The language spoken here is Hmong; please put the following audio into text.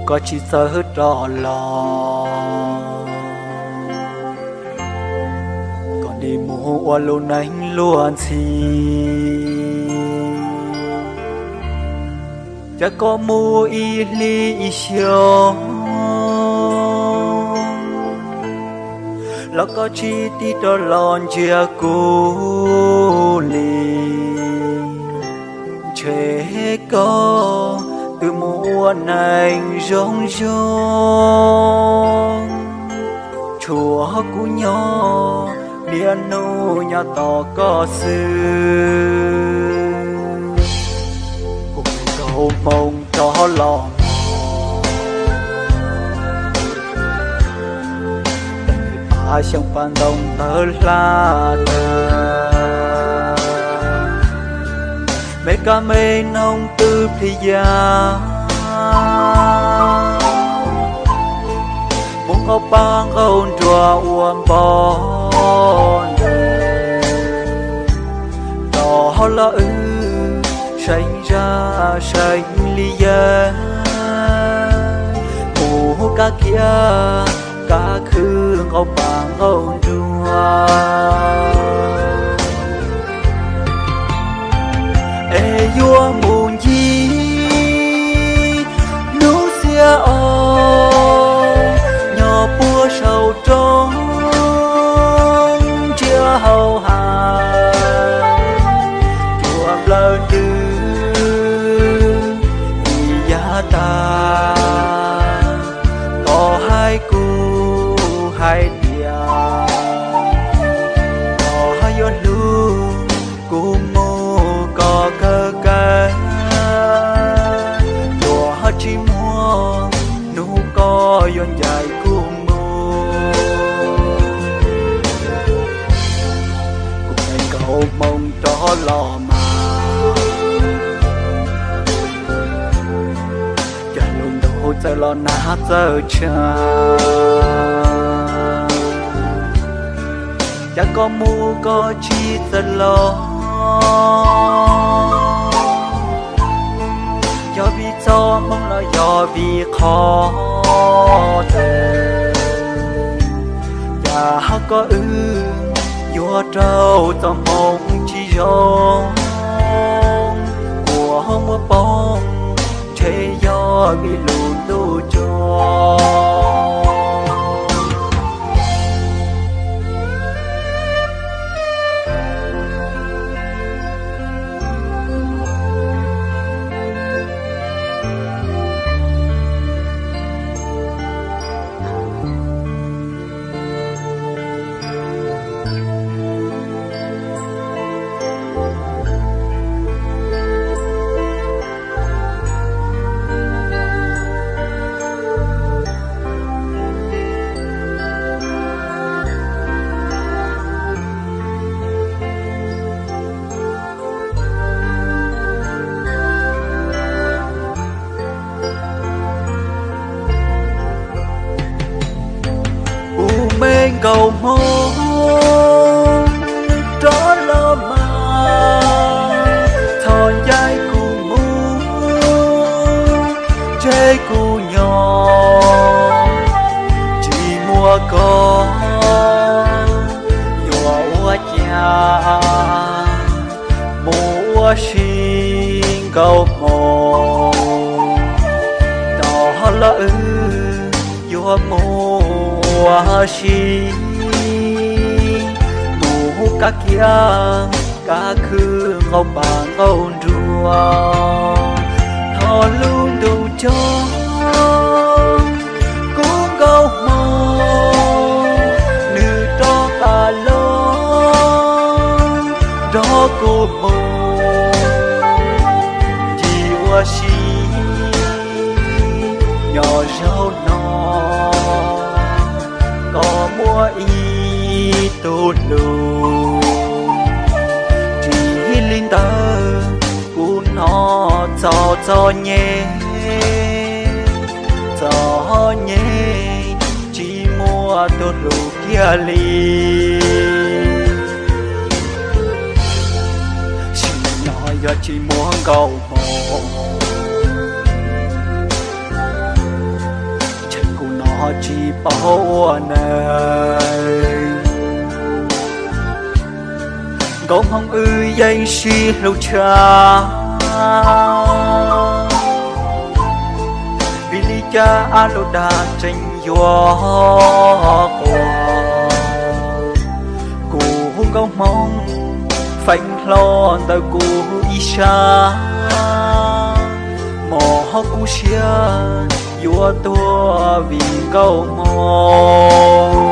koj tsis txawj rov los, koj nim mus ua lub neej luag ntxhi. Cas koj mus ib hlis ib xyoos los koj tsis tig rov los ntsia kuv li. Ntshe koj twb mus ua neeg zoo zoo, tshuav kuv nyob niaj hnub nyob tos koj xwb. Kuv nkaus hmoo rov los, pab xyoo pab ntoo tawv hla tawg, me kab me noog twb plig ya, mus nqaus paj nqaus nruas ua npo ntes, tos los wb seev zaj seev li yawg, mus kab kiab kab khw nqaus paj nqaus nruas. Es yuav mus ncig hnub xiab os, nyob puag saum roob ntsia hauv hav, cuaj nplawg ntws ib yam tag. Koj hais kuv hais tias koj yuav hlub kuv mus kom kawg kawg, luag ho tsis muaj hnub koj yuav ncaim kuv mus. Kuv nkaus hmoo rov los mas, cas lub ntuj txawm los nag txawm tshav, cas koj mus koj tsis txawj los, yog vim txoj hmoo los yog vim qhov twg, cas koj wb yuav raug txoj hmoo tsis zoo, kua muab poob ntshe yog vim lub ntuj tsuag. Kuv me nkaus hmoo rov los mas, txhob ncaim kuv mus, tseg kuv nyob tsis muaj koj, yuav ua cas mus ua si nkaus hmoo, tos los wb yuav mus ua si, mus kab kiab kab khw nqaus paj nqaus nruas. Thov lub ntuj tso kuv nkaus hmoo, nws rov qab los nrog kuv mus ncig ua si nyob zaum no. Koj muaj ib tug lus, tsis li ntawd kuv hnov txog txom nyem, txom nyem tsis muaj tus hlub kiag li. Sim no yog tsis muaj nkaus hmoo, tsis paub ua neeg. Nkauj Hmoob wb yeej sib hlub tshaj, vim li cas ab lub dag tseem yuav quas. Kuv Nkauj Hmoob feem hlo ntawm kuv ib sab, mos ho kuv siab yuav tuag vim Nkauj Hmoob.